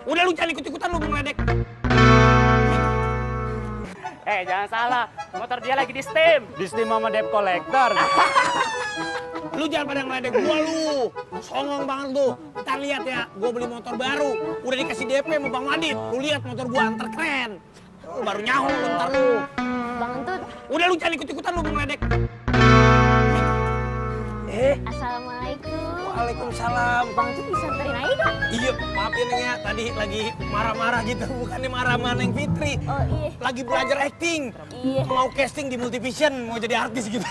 Udah lu jangan ikut-ikutan lu ngeledek. Jangan salah, motor dia lagi di steam. Di steam sama debt collector. Lu jangan pada ngeledek gua lu. Songong banget lu. Ntar lihat ya, gua beli motor baru. Udah dikasih DP sama Bang Wadid. Lu lihat motor gua antar keren. Lu baru nyaho lu ntar lu. Bang Entut. Udah lu jangan ikut-ikutan lu ngeledek. Assalamualaikum. Waalaikumsalam. Bang Entut bisa anterin aja dong. Iya, maaf ya Neng ya. Tadi lagi marah-marah gitu. Bukannya marah sama Neng Fitri. Oh iya. Lagi belajar acting. Iya. Mau casting di Multivision, mau jadi artis gitu.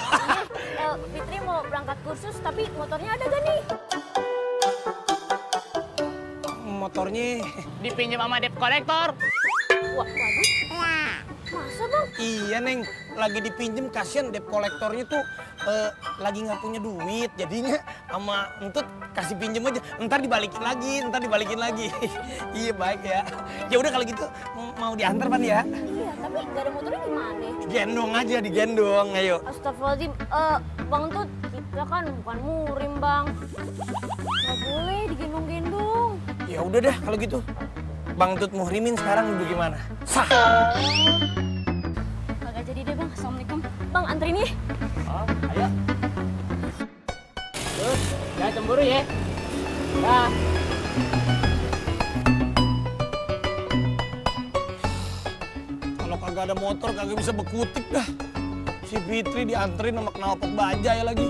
Fitri mau berangkat kursus tapi motornya ada gak nih? Motornya Dipinjam sama debt collector. Wah, waduh. Masa bang? iya Neng, lagi dipinjem, kasihan debt kolektornya tuh lagi nggak punya duit, jadinya sama Entut kasih pinjem aja, ntar dibalikin lagi. Iya baik ya. Ya udah kalau gitu mau diantar Pan ya? Iya, tapi gak ada motornya gimana? Gendong aja, digendong, ayo. Astagfirullahaladzim, Bang Entut, kita kan bukan murim bang. Gak boleh digendong-gendong. Ya udah dah kalau gitu. Bang Entut muhrimin sekarang udah gimana? Sah. Kagak jadi deh bang, assalamualaikum. Bang anterin ya. Oh, ayo. Terus, jangan cemburu ya. Dah. Kalau kagak ada motor kagak bisa bekutik dah. Si Fitri dianterin sama knalpot bajai lagi.